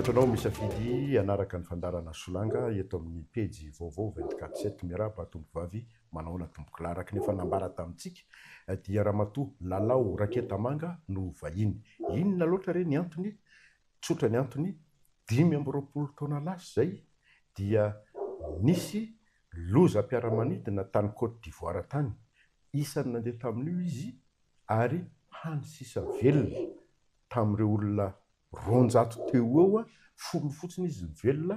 Misaotra anao misafidy hanaraka ny fandaharana Solanga eto amin'ny pejy vaovao 24 sept. Miarahaba tompovavy, manahoana tompokolahy. Araka ny efa nambara tamintsika dia Ramatoa Lalao Raketamanga no vahiny. Inona loatra re ny antony? Tsotra ny antony, 25 taona lasa izay dia nisy lozam-piaramanidina tany Côte d'Ivoire tany. Isan'ny nandeha tamin'io izy ary hany sisa velona tamin'ireo olona 200 teo ho eo, 10 fotsiny izy no velona,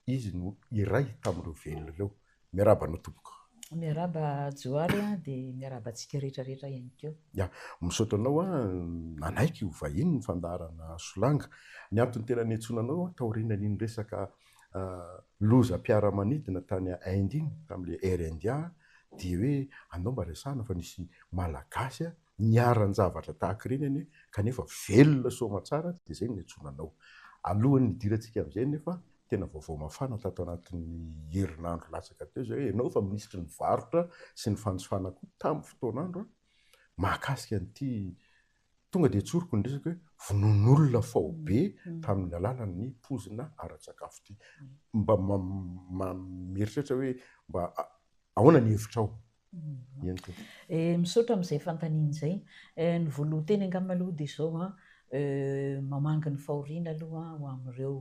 izy no iray tamin'ireo velona ireo. Miarahaba anao tompoko. Miarahaba Johary a, dia miarahaba antsika rehetra rehetra ihany koa. Ya, misaotra anao a, nanaiky ho vahiny ny fandaharana Solanga. Ny antony tena niantsoana anao taorianan'iny resaka lozam-piaramanidina tany Inde iny, tamin'ilay Air India, dia hoe andao mba resahana fa nisy Malagasy niharan-javatra tahaka ireny anie kanefa velona soamatsara dia izay no niantsoana anao. Alohan'ny hidirantsika amin'izay anefa, tena vaovao mafana tato anatin'ny herinandro latsaka teo izay hoe ianao efa minisitry ny varotra sy ny fanjifana koa tamin'ny fotoan'andro mahakasika an'ity Tonga dia tsoriko ny resaka hoe vonoan'olona faobe tamin'ny alalan'ny poizina ara-tsakafo ity. Mba mieritreritra hoe mba ahoana ny hevitrao? Eny tompoko. Misaotra amin'izay fanontaniana izay. Ny voalohan-teny angamba aloha dia izao an, mamangy ny fahoriana aloha ho amin'ireo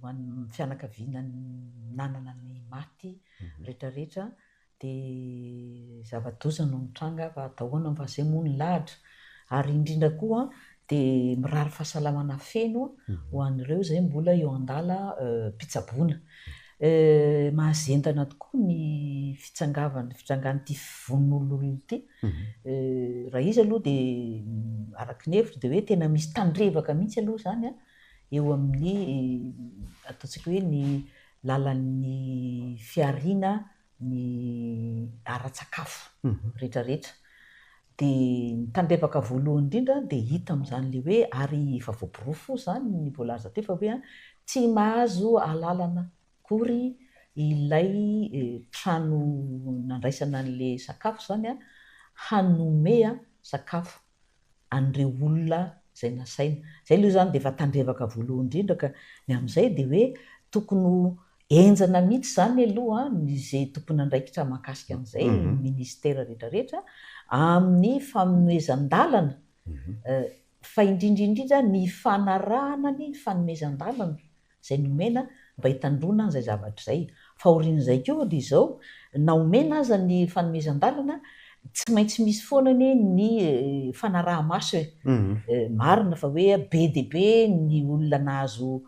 ho an'ny fianakaviana nanana ny maty rehetrarehetra. Dia zava-doza no mitranga fa atao ahoana fa izay moa ny lahatra. Ary indrindra koa dia mirary fahasalamana feno ho an'ireo izay mbola eo an-dalam-pitsaboana. Mahazendana tokoa ny fitsangavan'ny fitrangan'ity vononolona ity. Raha izy aloha dia araka ny hevitro dia hoe tena misy tandrevaka mihitsy aloha izany eo amin'ny ataontsika hoe ny lalan'ny fihariana ny ara-tsakafo rehetrarehetra. Dia ny tandrevaka voalohany indrindra dia hita amin'izany ilay hoe, ary efa voaporofo izany ny voalaza teo fa hoe tsy mahazo alalana akory ilay trano nandraisana an'ilay sakafo izany hanome sakafo an'ireo olona izay nasaina. Izay aloha izany dia efa tandrevaka voalohany indrindra ka ny amin'izay dia hoe tokony ho henjana mihitsy izany aloha ny izay tompon'andraikitra mahakasika an'izay, ny ministera rehetra rehetra, amin'ny fanomezan-dalana fa indrindra indrindra ny fanarahana ny fanomezan-dalana izay nomena mba hitandroana an'izay zavatra izay. Fa aorian'izay koa dia izao, na omena aza ny fanomezan-dalana, tsy maintsy misy foana anie ny fanaraha-maso e. Marina fa hoe be dia be ny olona nahazo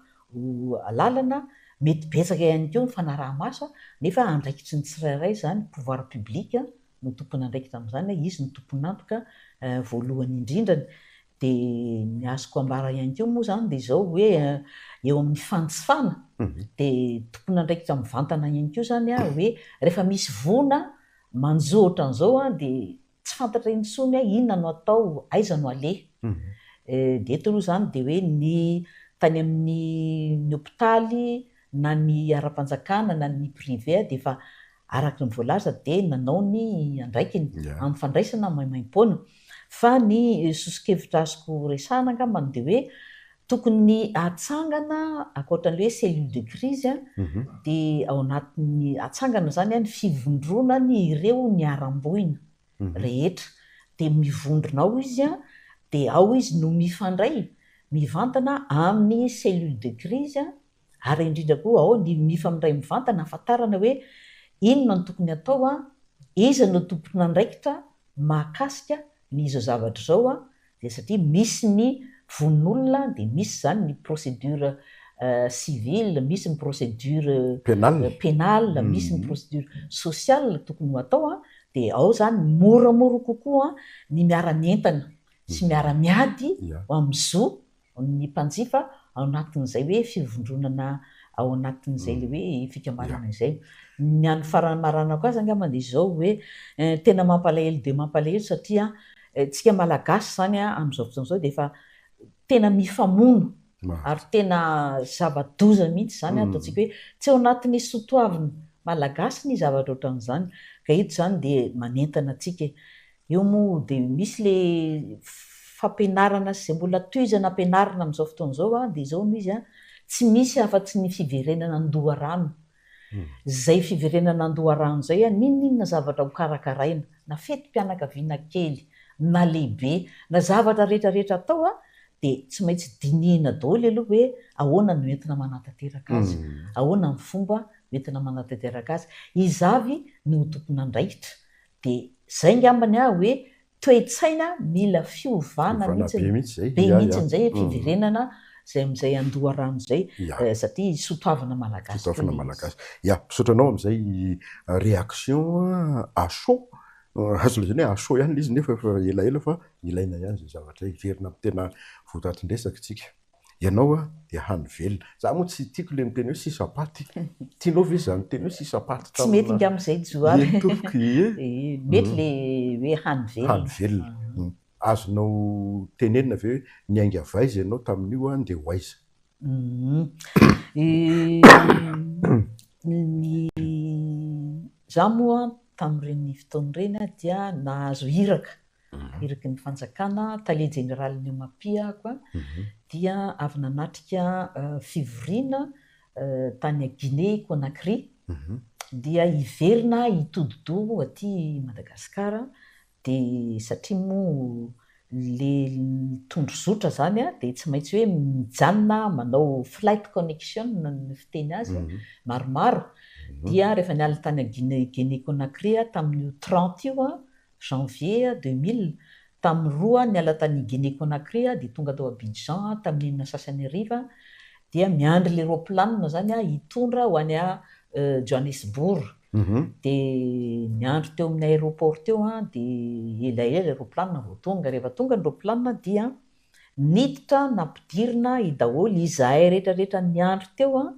alalana, mety betsaka ihany koa ny fanaraha-maso, nefa andraikitry ny tsirairay izany, pouvoir public no tompon'andraikitra amin'izany, izy no tompon'antoka voalohany indrindrany. Dia ny azoko ambara ihany koa moa izany dia izao hoe eo amin'ny fanjifana dia tompon'andraikitra mivantana ihany koa izany aho hoe rehefa misy voina manjo ohatran'izao dia tsy fantatra intsony hoe inona no atao, aiza no aleha. Dia eto aloha izany dia hoe ny tany amin'ny ny hopitaly na ny ara-panjakana na ny privé dia efa araka ny voalaza dia nanao ny andraikiny amin'ny fandraisana maimaimpoana. Fa ny soso-kevitra azoko resahana angambany dia hoe tokony hatsangana ankoatran'ilay hoe cellule de crise dia ao anatin'ny hatsangana izany ny fivondronany ireo niharam-boina rehetra dia mivondrona ao izy dia ao izy no mifandray mivantana amin'ny cellule de crise ary indrindra koa ao ny mifamindray mivantana ahafantarana hoe inona no tokony atao, iza no tompon'andraikitra mahakasika ny izao zavatra izao dia satria misy ny vononolona dia misy izany ny procédure civile, misy ny procédure pénale, misy ny procédure sociale tokony ho atao dia ao izany moramora kokoa ny miara-mientana sy miara-miady ho amin'ny zo ny mpanjifa ao anatin'izay hoe fivondronana ao anatin'izay ilay hoe fikambanana izay. Ny an'ny faramaranako azy angamba dia izao hoe tena mampalahelo dia mampalahelo satria tsika Malagasy izany amin'izao fotoana izao dia efa tena mifamono ary tena zava-doza mihitsy izany ataontsika hoe tsy ao anatin'ny soatoavina Malagasy ny zavatra ohatran'izany ka eto izany dia manentana antsika e. Eo moa dia misy le fampianarana sy izay mbola tohizana ampianarina amin'izao fotoana izao dia izao no izy, tsy misy afa-tsy ny fiverenana an-doharano. Izay fiverenana an-doharano izay, n'inon'inona zavatra ho karakaraina, na fetim-pianakaviana kely, na lehibe, na zavatra rehetra rehetra atao dia tsy maintsy dinihina daholo aloha hoe ahoana no entina manatanteraka azy, ahoana ny fomba entina manatanteraka azy, iza avy no ho tompon'andraikitra. Dia izay angambany aho hoe toe-tsaina mila fiovana mihitsy, be mihitsy izay fiverenana izay amin'izay andoharano izay satria soatoavina malagasy koa ilay izy. Ya, misaotra anao amin'izay réaction à chaud, azo lazaina hoe à chaud ihany ilay izy nefa efa elaela fa ilaina ihany izay zavatra izay, hiverina amin'ny tena votoatin-dresaka isika. Ianao dia hany velona. Za moa tsy tiako ilay miteny hoe sisa-paty. Tianao ve izany teny hoe sisa-paty Tsy mety tamina angamba izay Johary. Eny tompoko, ie. Ie, mety ilay hoe hany velona. Hany velona. Azonao tenenina ve hoe niainga avy aiza ianao tamin'io andeha ho aiza? Ny za moa tamin'ireny fotoana ireny dia nahazo iraka iraky ny fanjakana, tale jeneralin'ny OMAPI aho dia avy nanatrika fivoriana tany Guinée Conakry dia hiverina hitodi-doha aty Madagasikara dia satria moa le tondrozotra zany dia tsy maintsy hoe mijanona manao flight connection ny fiteny azy maromaro dia rehefa niala tany Guinée Guinée Conakry aho tamin'io 30 io janvier 2000, tamin'ny roa niala tany Guinée Conakry aho dia tonga tao Abidjan aho tamin'ny enina sasany hariva dia miandry le roplanina zany aho hitondra ho any Johannesburg dia niandry teo amin'ny aéroport teo aho dia elaela le roplanina vao tonga, rehefa tonga ny roplanina dia niditra nampidirina i daholo izahay rehetra rehetra niandry teo an,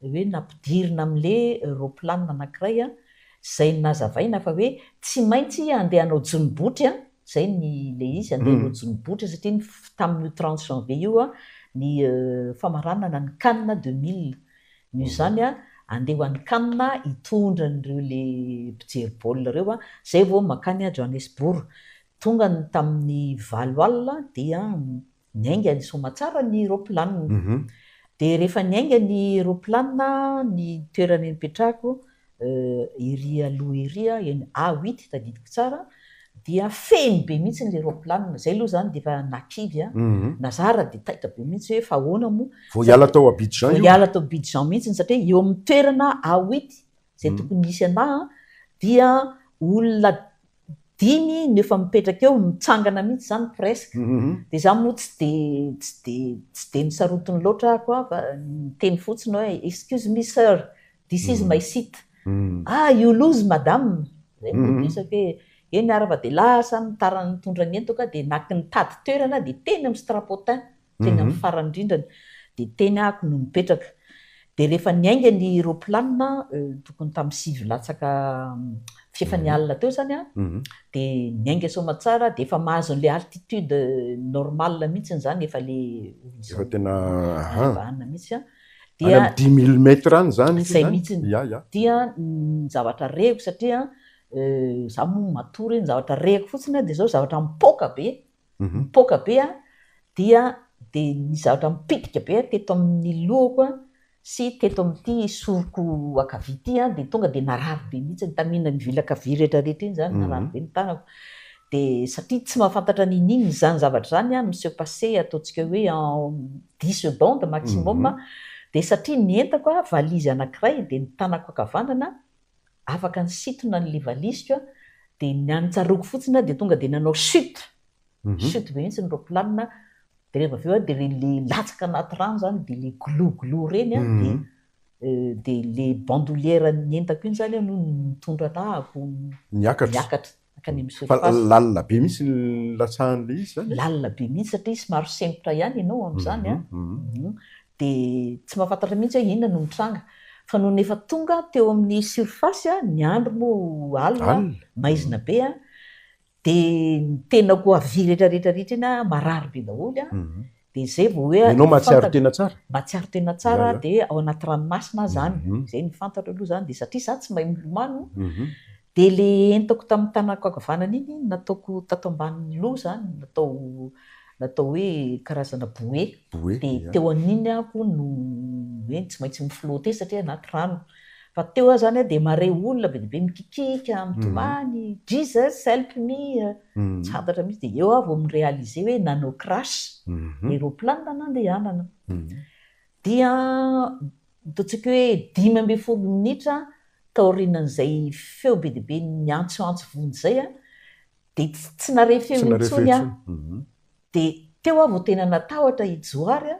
hoe nampidirina amin'le roplanina anankiray an, izay nazavaina fa hoe tsy maintsy handeha hanao jono botry an, izay ny le izy, handeha hanao jono botry satria ny tamin'io 30 janvier io an ny famaranana ny can 2000, noho izany an handeha ho any can hitondra an'ireo le mpijery baolina ireo an, izay vao mankany Johannesburg, Tonga ny tamin'ny valo alina dia niainga ny soamatsara ny roaplanina. Dia rehefa niainga ny roaplanina, ny toerana nipetrahako ery aloha ery, eny A huit tadidiko tsara, dia feno be mihitsy ilay roaplanina. Izay aloha izany dia efa nahakivy ahy. Nazara dia taitra be mihitsy hoe fa ahoana moa. Vao hiala tao Abidjan io? Vao hiala tao Abidjan mihitsy satria eo amin'ny toerana A huit izay tokony hisy anà dia olona dimy no efa mipetraka eo, mitsangana mihitsy izany presque. Dia izaho moa tsy dia tsy dia tsy dia nosarotiny loatra aho koa fa niteny fotsiny hoe excuse me sir, this is my seat. Ah you lose madame. Izay no resaka hoe eny ary fa dia lasa nitara nitondra ny entako aho dia naka nitady toerana dia teny amin'ny strapontin. teny amin'ny farany indrindrany, dia teny ahako no nipetraka. Dia rehefa niainga ny roplanina, tokony tamin'ny sivy latsaka fahefany alina teo izany an, dia niainga soamatsara, dia efa mahazo an'ilay altitude normale mihitsy izany, efa ilay Efa tena efa any mihitsy an. Any amin'ny dix mille mètres any izany izy Izay izany? mihitsy. Ya, ya. Dia ny zavatra reko satria izaho moa matory, ny zavatra reko fotsiny dia izao zavatra mipoaka be. Mipoaka be aho dia dia nisy zavatra mipitika be teto amin'ny lohako sy teto amin'ity soroko ankavia ity dia tonga dia narary be mihitsy, tamin'iny nivily ankavia rehetra rehetra iny izany, narary be ny tanako. Dia satria tsy mahafantatra n'inon'inona izany zavatra izany aho, mi-se passer ataontsika hoe en dix secondes maximum, dia satria ny entako valise anankiray dia ny tanako ankavanana afaka nisintona an'ilay valiziko aho, dia ny an'ny tsaroako fotsiny aho dia tonga dia nanao chute, chute be mihitsy ny roplanina, dia rehefa avy eo aho dia ilay latsaka anaty rano izany dia ilay glouglou ireny an, dia dia ilay bandoulière ny entako iny izany no nitondra anahako Niakatra. niakatra nankany amin'ny Fa surface. lalina be mihitsy ny nilatsahan'ilay izy izany e? Lalina be mihitsy satria somary sempotra ihany ianao amin'izany an. Dia tsy mahafantatra mihitsy hoe inona no mitranga. Fa nony efa tonga teo amin'ny surface, ny andro moa alina, maizina be, dia ny tenako havia rehetra rehetra rehetra iny marary be daholo an, dia izay vao hoe Ianao mahatsiaro tena tsara? Mahatsiaro tena tsara dia ao anaty ranomasina aho izany, izay no fantatro aloha izany, dia satria izaho tsy mahay milomano, Dia ilay entako tamin'ny tanako ankavanana iny nataoko tato ambanin'ny loha izany, natao natao hoe karazana bouée. Bouée, Dia ia. teo amin'iny aho no hoe tsy maintsy mi-flotter satria anaty rano. Fa teo aho izany dia mahare olona be dia be mikikiaka, mitomany, Jesus help me, tsy fantatra mihitsy. Dia eo aho vao mi-réaliser hoe nanao crash aeroplanina nandehanana. Dia ataontsika hoe 15 minitra taorianan'izay feo be dia be niantsoantso vonjy izay, dia tsy nahare feo Tsy nahare feo intsony aho. intsony. Dia teo aho vao tena natahotra i Johary.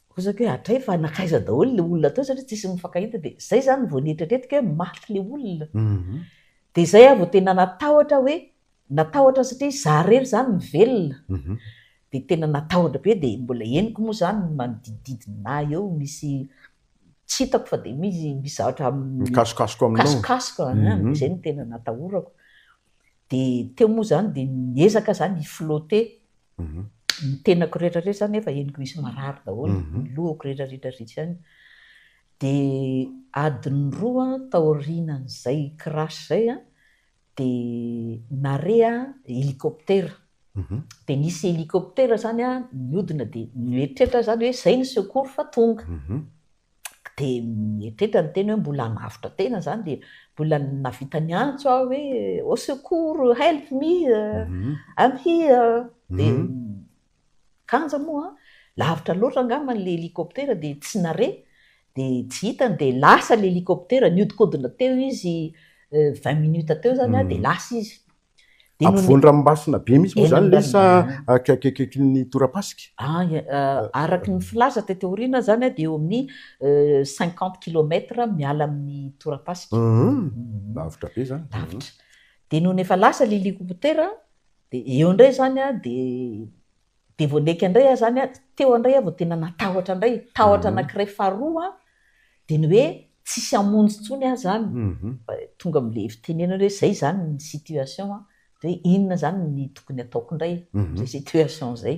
Kozako hoe hatray fa nankaiza daholo ilay olona teo satria tsisy mifankahita. Dia izay izany vao nieritreretiko hoe maty ilay olona. Dia izay aho vao tena natahotra hoe, natahotra satria izaho irery izany mivelona. Dia tena natahotra be, dia mbola henoko moa izany ny manodidididina ahy eo misy tsy hitako fa dia misy misy zavatra Mikasokasoka aminao. Mikasokasoka, an, izay no tena natahorako. Dia teo moa izany dia niezaka izany hi-flotter. Ny tenako rehetra rehetra izany efa henoko misy marary daholo, ny lohako rehetra rehetra rehetra ihany. Dia adiny roa taorianan'izay crash izay an, dia nare hélicoptère. Dia nisy hélicoptère izany an, nihodina dia nieritreritra izany hoe izay ny secours fa tonga. Dia mieritreritra ny tena hoe mbola hanavotra tena izany, dia mbola nahavita niantso aho hoe au secours, help me, I'm here. Dia kanja moa an, lavitra loatra angamba ilay hélicoptère dia tsy nare, dia tsy hitany, dia lasa ilay hélicoptère, nihodinkodina teo izy 20 minutes teo izany an, dia lasa izy. Dia nony- Ampovoan'ny ranomasina be mihitsy moa Eny izany ilay izy sa amin'ny akaikikaikin'ny torapasika? Ah, araka ny filaza teto aoriana izany an, dia eo amin'ny 50 kilomètres miala amin'ny torapasika. Lavitra be izany. Lavitra. Dia nony efa lasa ilay hélicoptère, dia eo indray izany an, dia vao niaika indray aho izany an, teo indray aho vao tena natahotra indray, tahotra anankiray faharoa an, dia ny hoe tsisy hamonjy intsony aho izany. Fa tonga amin'ilay fitenenana hoe izay izany ny situation an, dia hoe inona izany ny tokony hataoko indray amin'izay situation izay.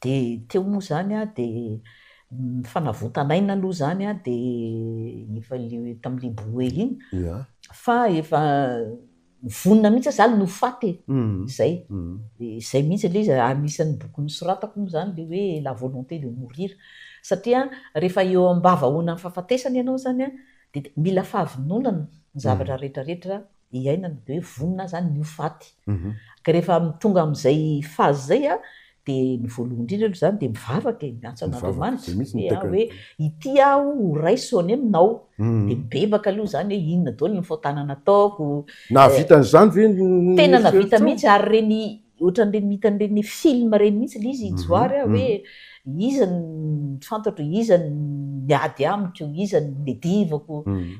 Dia teo moa izany an, dia ny fanavotan'aina aloha izany an, dia efa ilay tamin'ilay bouée iny, fa efa vonona mihitsy aho izany no faty e, izay. Dia izay mihitsy ilay izy, anisan'ny boky nosoratako moa izany ilay hoe la volonté de mourir. Satria rehefa eo am-bavahoanan'ny fahafatesana ianao izany an, dia mila fahavononana ny zavatra rehetra rehetra iainana, dia hoe vonona aho izany ny ho faty. Ka rehefa tonga amin'izay phase izay an, dia ny voalohany indrindra aloha izany dia mivavaka e, miantso Mivavaka, an'Andriamanitra. izay mihitsy no Hoe tena hoe ity aho ho raiso any aminao. Dia mibebaka aloha izany hoe inona daholo ny fahotana nataoko. Nahavita an'izany ve ny Tena nahavita eritreritrao? mihitsy, ary ireny ohatran'ireny hitan'ireny film ireny mihitsy ilay izy, Johary aho hoe iza no fantatro, iza no miady amiko, iza no niadivako,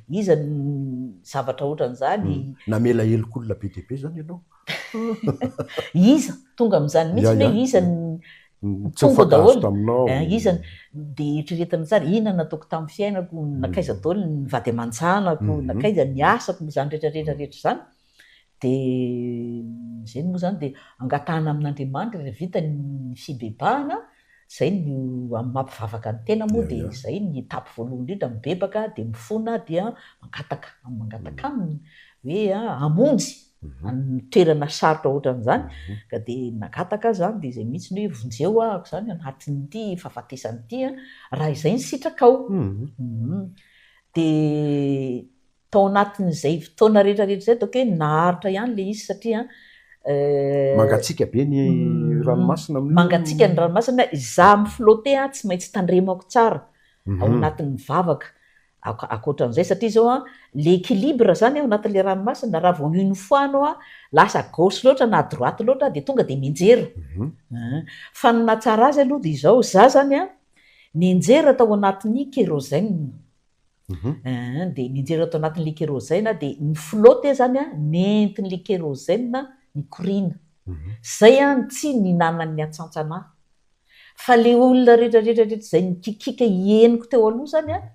iza no zavatra ohatran'izany. Namela helok'olona be dia be izany ianao? Iza? Tonga amin'izany mihitsy Ya, hoe ya. iza no Tsy tonga nifankahazo daholo. taminao. Iza no, dia eritreretina tsara, inona no nataoko tamin'ny fiainako, nankaiza daholo ny vady aman-janako, nankaiza ny asako, izany rehetra rehetra rehetra izany. Dia izay moa izany dia angatahana amin'Andriamanitra rehefa vita ny fibebahana, izay no amin'ny maha mpivavaka ny tena moa dia izay ny étape voalohany indrindra, mibebaka dia mifona dia mangataka, mangataka aminy hoe hamonjy amin'ny toerana sarotra ohatran'izany. Ka dia nangataka aho izany dia izay mihitsy ny hoe vonjeo ahako izany anatin'ity fahafatesana ity an, raha izay ny sitrakao. Dia tao anatin'izay fotoana rehetra rehetra izay ataoko hoe naharitra ihany ilay izy satria Mangatsiaka be ny ranomasina amin'io. Mangatsiaka ny ranomasina, izaho mi-flotter an, tsy maintsy tandremako tsara ao anatin'ny vavaka. Ankoatran'izay satria izao an, l'équilibre izany ao anatin'ilay ranomasina, raha vao une fois ianao an, lasa gauche loatra na droite loatra dia tonga dia mianjera. Fa ny nahatsara azy aloha dia izao, izaho izany an, nianjera tao anatin'ny kérosène. Dia nianjera tao anatin'ilay kérosène dia ni-flotte izany an, nentin'ilay kérosène nikoriana. Izay an tsy nihinanan'ny hatsantsana ahy. Fa ilay olona rehetra rehetra rehetra izay nikikiaka henoko teo aloha izany an,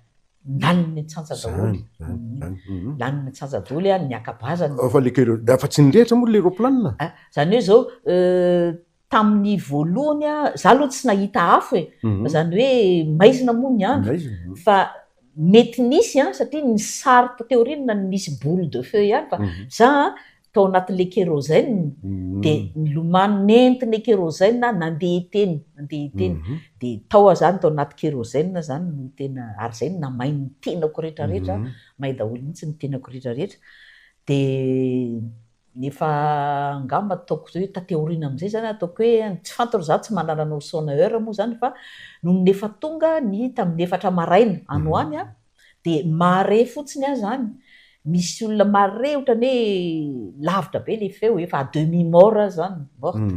lanin'ny antsantsa daholo. Lanin'ny antsantsa daholo an, ny ankabazany. Fa ilay kérosène, fa tsy nirehitra moa ilay roaplanina? Izany hoe izao, tamin'ny voalohany an, izaho aloha tsy nahita afo e, fa izany hoe maizina moa ny andro, Maizina. fa Mety nisy an, satria ny sary taty aoriana nisy boule de feu ihany fa za an tao anatin'ilay kérosène dia nilomano nentin'ilay kérosène aho nandeha teny, nandeha teny. Dia tao aho zany tao anaty kérosène zany no tena, ary izay no namay ny tenako rehetrarehetra, may daholo mihitsy ny tenako rehetrarehetra. Dia Efa angamba ataoko hoe taty aoriana amin'izay izany ataoko hoe tsy fantatro izaho tsy manana notion na heure moa izany fa nony efa tonga ny tamin'ny efatra maraina any ho any an, dia mahare fotsiny aho izany, misy olona mahare ohatran'ny hoe lavitra be ilay feo, efa à demi mort aho izany, morte,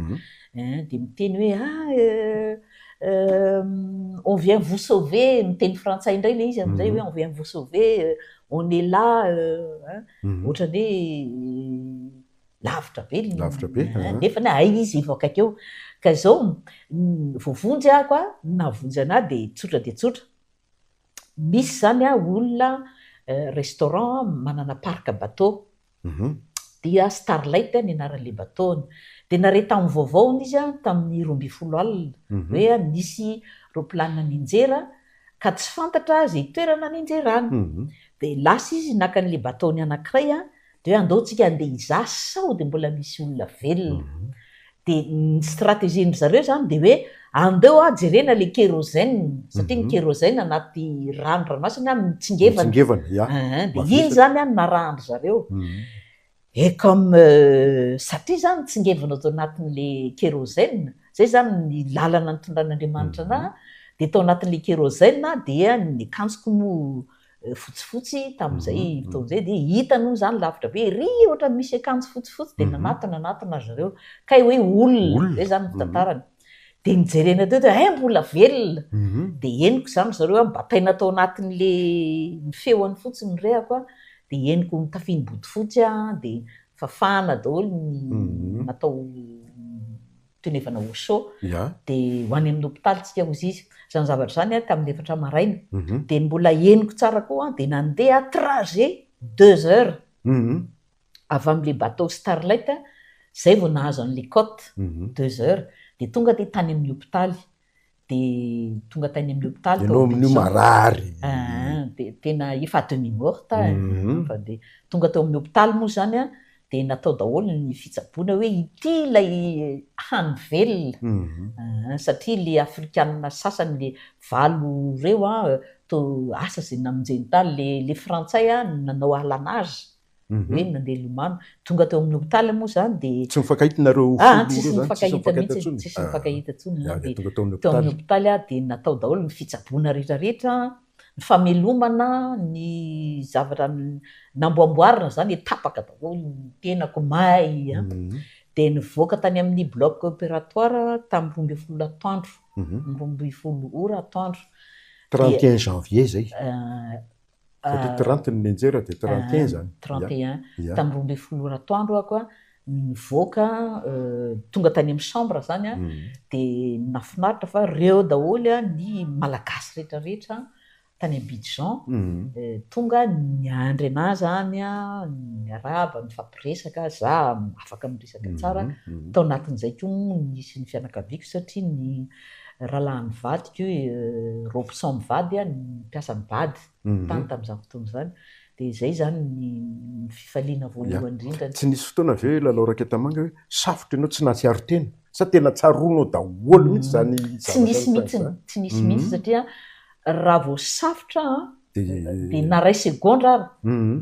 dia miteny hoe ah on vient vous sauver, miteny frantsay indray ilay izy amin'izay hoe on vient vous sauver, on est là hein, ohatran'ny hoe lavitra be ny, Lavitra be, hein, nefa ny hay izy efa akaiky eo. Ka izao, voavonjy aho a, ny nahavonjy an'ahy dia tsotra dia tsotra, misy izany a olona restaurant manana parc bateau, dia Starlight ny anaran'ilay bateau-ny. Dia nare tamin'ny vaovao hono izy tamin'ny 12 alina hoe nisy roaplanina nianjera ka tsy fantatra izay toerana nianjerany. Dia lasa izy naka an'ilay bateau-ny anankiray dia hoe andao tsika handeha hizaha sao dia mbola misy olona velona. Dia ny stratégie-ndry zareo izany dia hoe andeo a jerena ilay kérosène satria ny kérosène anaty rano ranomasina mitsingevana. Mitsingevana, ya. Dia iny izany no narahan-dry zareo. Et comme satria izany mitsingevana tao anatin'ilay kérosène, izay izany ny lalana nitondran'Andriamanitra anà, dia tao anatin'ilay kérosène dia ny akanjoko moa fotsifotsy tamin'izay fotoana izay dia hitany hono izany lavitra be ery ohatran'ny misy akanjo fotsifotsy dia nanatona nanatona ry zareo kay hoe olona izay izany ny fitantarany dia nijerena teo dia hay mbola velona dia henoko izany ry zareo a nibataina tao anatin'le ny feony fotsiny ny rehako a dia henoko nitafiany bodofotsy a dia fafana daholo ny natao toy ny efa nahoa chaud, dia ho any amin'ny hopitaly tsika hozy izy. Izany zavatra izany an, tamin'ny efatra maraina. Dia ny mbola henoko tsara koa an, dia nandeha trajet deux heures avy amin'ilay bateau Starlight, izay vao nahazo an'ilay côte, deux heures. Dia tonga dia tany amin'ny hopitaly. Dia tonga tany amin'ny hopitaly tao Ianao amin'io marary. Aa, dia tena efa à demi morte aho. Fa dia tonga tao amin'ny hopitaly moa izany an, dia natao daholo ny fitsaboana hoe ity ilay hany velona. Aa, satria ilay afrikanina sasany ilay valo ireo an, toa asa izay namonjeny tany, ilay ilay frantsay an nanao à la nage. Hoe nandeha nilomano. Tonga teo amin'ny hopitaly moa izany dia. Tsy mifankahita nareo folo ireo izany? Tsisy mifankahita mihitsy, tsisy mifankahita intsony. Ya, dia tonga tao amin'ny hopitaly. Tao amin'ny hopitaly aho dia natao daholo ny fitsaboana rehetra rehetra, ny famelomana, ny zavatra namboamboarina izany e, tapaka daholo ny tenako, may an. Dia nivoaka tany amin'ny bloc opératoire tamin'ny 12 atoandro, 12 ora atoandro. 31 janvier izay. Satria 30 ny nianjera dia 31 izany. 31. Tamin'ny 12 ora atoandro aho koa nivoaka, tonga tany amin'ny chambre izany aho, dia nahafinaritra fa reo daholo ny Malagasy rehetra rehetra tany Abidjan, tonga niandry anah izany, niarahaba, nifampiresaka, za afaka miresaka tsara, tao anatin'izay koa moa nisy ny fianakaviako satria ny Rahalahin'ny vadiko i Robson mivady, mpiasa ny bad tany tamin'izany fotoana izany. Dia izay izany ny fifaliana voalohany indrindra. Tsy nisy fotoana ve Lalao Raketamanga hoe safotra ianao tsy nahatsiaro tena? Sa tena tsaroanao daholo mihitsy izany zavatra Tsy nisy mihitsy, tsy nisy mihitsy satria raha vao safotra aho dia na iray segondra ary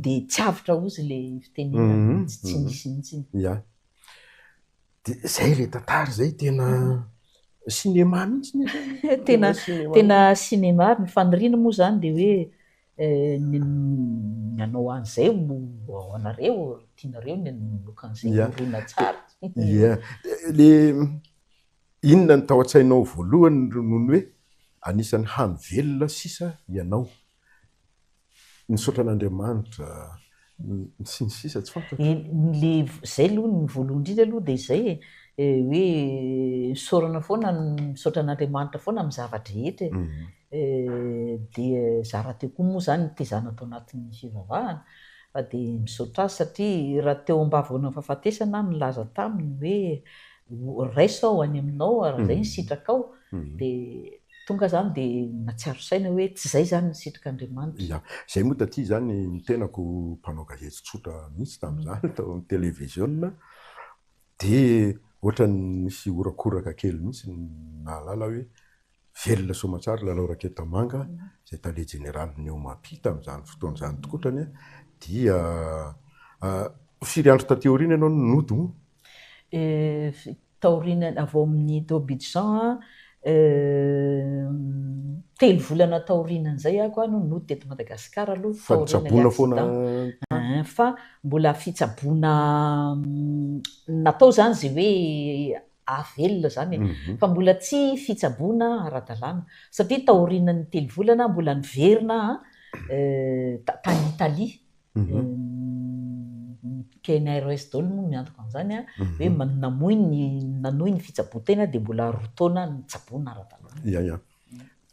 dia tsy avotra hozy ilay fitenenana, tsy nisy mihitsy. Ya. Dia izay ilay tantara izay, tena cinéma mihitsy ny Tena tena cinéma ary ny faniriana moa izany dia hoe ny hanao an'izay no ao anareo, tianareo ny hanomboka an'izay horonantsary. Ia, le inona no tao an-tsainao voalohany nony hoe anisan'ny hany velona sisa ianao? Nisaotra an'Andriamanitra sy ny sisa tsy fantatro. Le zay aloha ny voalohany indrindra aloha dia izay e, hoe isaorana foana, misaotra an'Andriamanitra foana amin'ny zava-drehetra e. Dia za rahateo koa moa izany nitezana tao anatin'ny fivavahana fa dia misaotra azy satria raha teo am-bavahoanan'ny fahafatesana aho nilaza taminy hoe raiso aho any aminao raha izay ny sitrakao dia. Tonga aho izany dia nahatsiaro saina hoe tsy izay izany ny sitrak'Andriamanitra. Ya, izay moa taty izany ny tenako mpanao gazety tsotra mihitsy tamin'izany tao amin'ny televiziona dia ohatran'ny nisy horakoraka kely mihitsy nahalala hoe velona soamatsara Lalao Raketamanga izay tale jeneralin'ny OMAPI tamin'izany fotoana izany tokotrany dia firy andro taty aoriana ianao no nody moa? Taoriana avy ao amin'ny tao Abidjan telo volana taorianan'izay aho no nody teto Madagasikara aloha Fa taorian'ilay nitsaboana foana accident. Fa mbola fitsaboana natao izany izay hoe ahavelona izany e, fa mbola tsy fitsaboana ara-dalàna satria taorianan'ny telo volana mbola niverina aho tany Italie. Ny KNRS daholo moa miantoka an'izany an, hoe namoy ny nanohy ny fitsaboan-tena dia mbola roa taona nitsaboana ara-dalàna. Ya ya.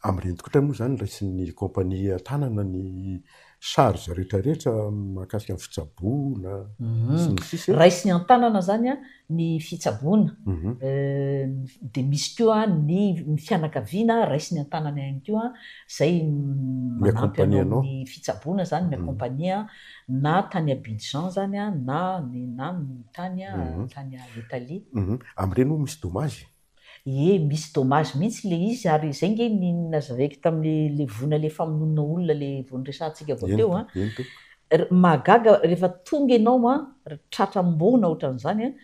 Amin'ireny tokoa moa izany raisin'ny compagnie an-tanana ny charge rehetra rehetra mahakasika ny fitsaboana sy ny sisa e. Raisiny an-tanana izany an ny fitsaboana, dia misy koa ny fianakaviana raisiny an-tanana ihany koa izay manampy anao amin'ny fitsaboana izany, mi-accompagner na tany Abidjan izany na ny na ny tany tany Italie. Amin'ireny moa misy dommage? Ie, misy dommage mihitsy ilay izy ary izay ange ny nazavaiko tamin'ilay ilay voina ilay famonoana olona ilay vao niresahantsika vao teo an. Mahagaga rehefa tonga ianao an, tratra am-boina ohatran'izany an,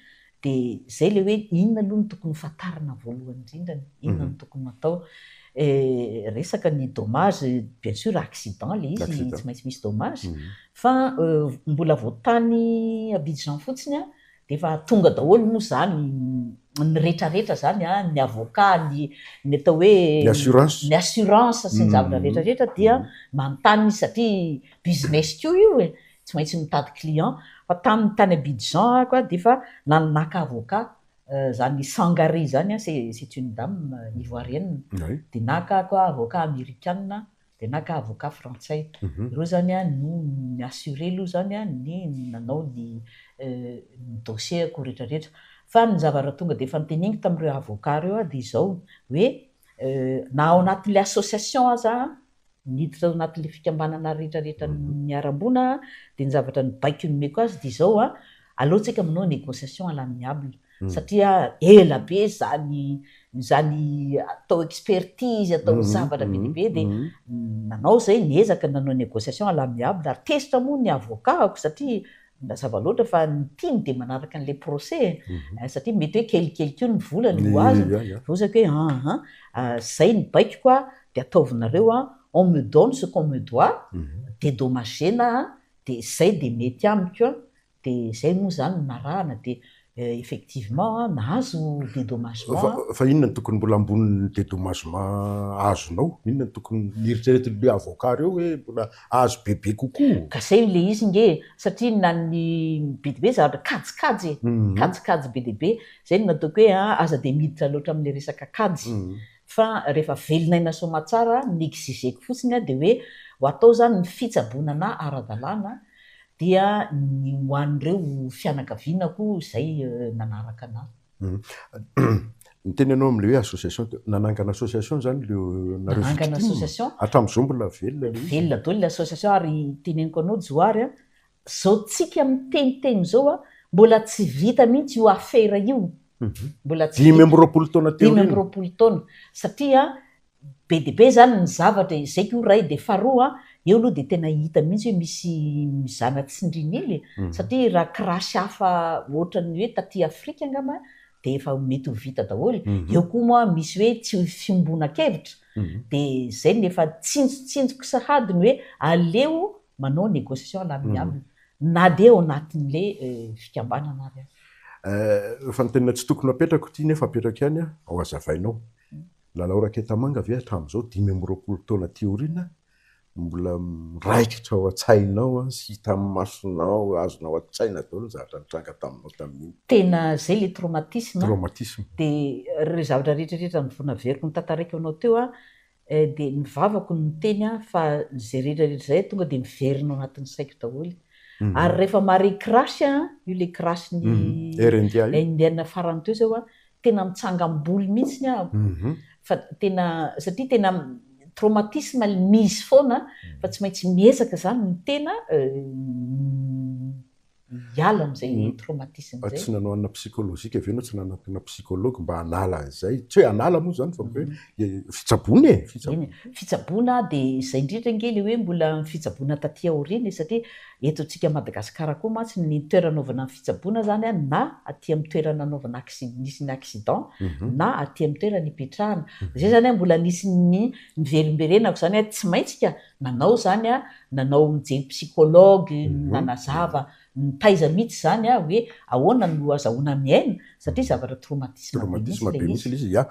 Dia izay ilay hoe inona aloha no tokony ho fantarina voalohany indrindrany, inona no tokony hatao. Resaka ny dommage, bien sûr accident ilay izy, tsy maintsy misy dommage, fa mbola vao tany Abidjan fotsiny an, dia efa tonga daholo moa izany ny retraretra izany an, ny avocat, ny ny atao hoe Ny assurance. ny assurance sy ny zavatra retraretra dia manontany izy satria business koa io e, tsy maintsy mitady client fa tamin'ny tany Abidjan aho dia efa naka avocat zany Sangaré zany c'est c'est une dame ivoirienne dia naka aho avocat amerikana dia naka avocat frantsay ireo zany no ni-assurer aloha zany ny nanao ny dossier-ko rehetra rehetra fa ny zavatra tonga dia efa noteneniko tamin'ireo avocat ireo aho dia izao hoe na ao anatin'ilay association aza aho Niditra tao anatin'ilay fikambanana rehetra rehetra niharam-boina dia ny zavatra nibaiko nomeko azy dia izao a, aleo tsika manao négociation à l'amiable satria ela be izany izany atao expertise, atao zavatra be dia be dia nanao izay niezaka nanao négociation à l'amiable ary tezitra moa ny avocat-ko satria Mazava loatra fa ny tiany dia manaraka an'ilay procès e, satria mety hoe kelikely koa ny volany ho azony, dia hoy zako hoe an an, zay ny baikoko an, dia ataovinareo an, on me donne ce qu'on me doit, dedommagena an, dia zay dia mety amiko an, dia zay moa zany no narahana dia effectivement nahazo dedommagement an. Fa inona no tokony mbola ambonin'ny dedommagement azonao? Inona no tokony eritreretin'ireo avocat ireo hoe mbola azo bebe kokoa? Ka zay ilay izy nge e, satria na ny be dia be zavatra kajikajy e, kajikajy be dia be, zay no nataoko hoe aza dia miditra loatra amin'ilay resaka kajy, fa rehefa velon'aina soamatsara ny exiger-ko fotsiny dia hoe ho atao zany ny fitsaboana anà ara-dalàna dia ny ho an'ireo fianakaviana koa izay nanaraka anà. Niteny ianao amin'ilay hoe association teo, nanangana association izany ireo nareo Nanangana victime? association. Hatramin'izao mbola velona ilay izy? Velona daholo ilay association ary teneniko anao Johary a, izao tsika miteniteny izao a, mbola tsy vita mihitsy io affaire io, mbola tsy vita. 25 taona teo 25 taona satria Be dia be izany ny zavatra e, izay koa iray dia faharoa an, eo aloha dia tena hita mihitsy hoe misy mizana tsindrin'ila e, satria raha crash hafa ohatran'ny hoe taty Afrika angamba dia efa mety ho vita daholo, eo koa moa misy hoe tsy fiombonakevitra, dia izay no efa tsinjotsinjoko sahady ny hoe aleo manao négociation à l'amiable na dia ao anatin'ilay fikambanana ary aza. Fanontaniana tsy tokony apetrako ity nefa apetrako ihany an, ao hazavainao. Lalao Raketamanga ve hatramin'izao 25 taona aty aoriana mbola miraikitra ao an-tsainao sy hita amin'ny masonao, azonao an-tsaina daholo ny zavatra nitranga taminao tamin'iny? Tena zay le traumatisme. Traumatisme. Dia ireo zavatra rehetra rehetra naveriko notantaraiko anao teo an, dia ny vavako no niteny an, fa izay rehetra rehetra izay tonga dia miverina ao anatin'ny saiko daholo. Ary rehefa mahare crash an, io le crash ny Air India io. Indiana farany teo izao an, tena mitsangam-bolo mihitsy aho fa tena satria tena traumatisme misy foana fa tsy maintsy miezaka izany ny tena hiala amin'izay traumatisme izay. Tsy nanao anona psychologique ve ianao, tsy nanatona psychologue mba hanala an'izay? Tsy hoe hanala moa izany fa hoe fitsaboana e! Eny e, fitsaboana dia izay indrindra ange ilay hoe mbola ny fitsaboana taty aoriana e, satria eto antsika Madagasikara koa mantsy ny toerana anaovana ny fitsaboana izany an, na aty amin'ny toerana anaovana acci-, nisy ny accident na aty amin'ny toerana ipetrahana. Izay izany an mbola nisy ny niverimberenako izany an, tsy maintsy ka Nanao izany aho, nanao nijery psychologue, nanazava, nitaiza mihitsy izany aho hoe ahoana no azahoana miaina satria zavatra traumatisme be mihitsy Traumatisme be ilay mihitsy izy. ilay izy, ya.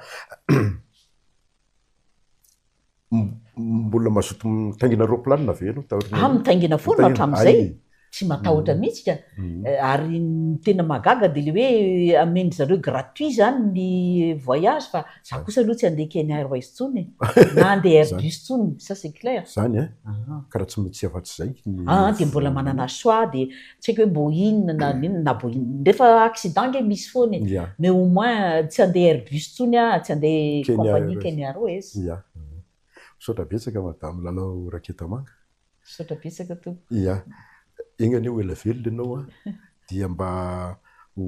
Mbola mazoto mitaingina roplanina ve ianao Ah, taorian'iny? mitaingina foana Mitaingina, hatramin'izay, hay. tsy matahotra mihitsy ka. Ary ny tena mahagaga dia ilay hoe amen-dry zareo gratuit izany ny voyage fa za kosa aloha tsy handeha Kenya Airways intsony e, na handeha Airbus intsony, ça c'est clair. Izany an? Ka raha tsy tsy afa-tsy izay ny Aa dia mbola manana choix dia tsy haiko hoe Boeing na inona na Boeing, rehefa accident ange misy foana e, mais au moins tsy handeha Airbus intsony aho, tsy handeha compagnie Kenya Airways. Ya. Misaotra betsaka Madame Lalao Raketamanga. Misaotra betsaka tompoko. Ia. Enga anie ho ela velona ianao an, dia mba ho,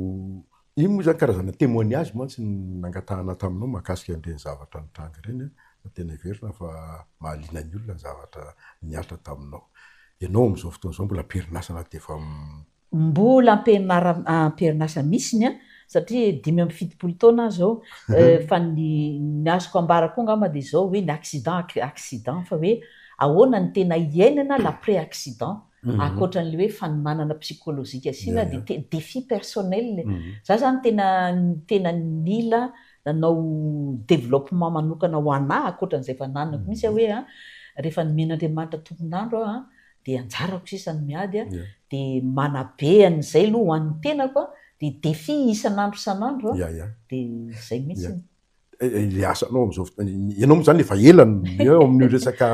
iny moa izany karazana témoignage mantsy no nangatahana taminao mahakasika an'ireny zavatra nitranga ireny an, fa tena heverina fa mahaliana ny olona ny zavatra nihatra taminao. Ianao amin'izao fotoana izao mbola am-perinasa na dia efa. Mbola am-perinasa misy an, satria 75 taona aho izao, fa ny ny azoko ambara koa angamba dia izao hoe ny accident accident fa hoe ahoana ny tena iainana l'après accident, ankoatran'ilay hoe fanomanana psychologique asiana dia te- défi personnel e. Za zany tena tena nila nanao développement manokana ho anà ankoatran'izay efa nanako mihitsy aho hoe an, rehefa nomen'Andriamanitra tompon'andro aho an, dia anjarako sisa ny miady a, dia manabe an'izay aloha ho an'ny tenako a, dia défi isan'andro isan'andro a, dia izay mihitsy. Ilay asanao amin'izao fotoana, ianao moa izany efa ela no eo amin'io resaka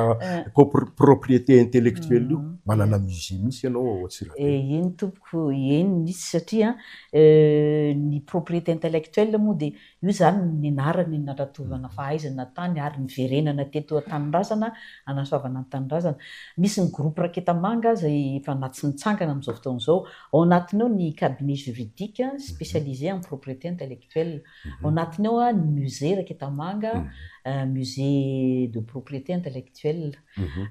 propriété intellectuelle io, manana musée mihitsy ianao ao Antsirabe. Eny tompoko, eny mihitsy satria ny propriété intellectuelle moa dia Io izany no nianarany ny nandrantovana fahaizana tany ary niverenana teto an-tanindrazana hanasoavana ny tanindrazana. Misy ny groupe Raketamanga izay efa na tsy nitsangana amin'izao fotoana izao. Ao anatiny ao ny cabinet juridique spécialisé en propriété intellectuelle. Ao anatiny ao ny musée Raketamanga, musée de propriété intellectuelle.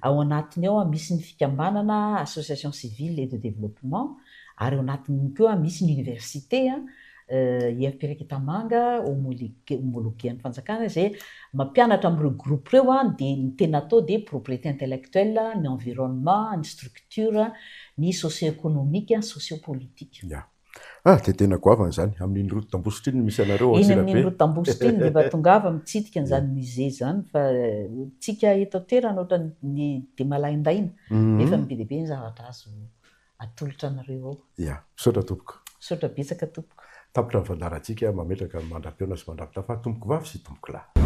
Ao anatiny ao misy ny fikambanana association civile et de développement ary ao anatiny koa misy ny université. IFP Raketamanga, homologué an'ny fanjakana izay mampianatra amin'ireo groupe ireo dia ny tena atao dia propriété intellectuelle, ny environnement, ny structure, ny socio-économique, ny socio-politique. Ya. Ah, dia tena goavana izany. Amin'iny route d'Ambositra iny no misy anareo ao Eny Antsirabe. amin'iny route d'Ambositra iny dia mba tongava mitsidika an'izany musée izany fa tsika eto an-toerana ohatran'ny dia malaindaina nefa be dia be ny zavatra azo atolotra anareo ao. Ya, misaotra tompoko. Misaotra betsaka tompoko. Tapitra ny fandaharantsika, mametraka ny mandra-pihaona sy mandra-pitafa tompokovavy sy tompokolahy.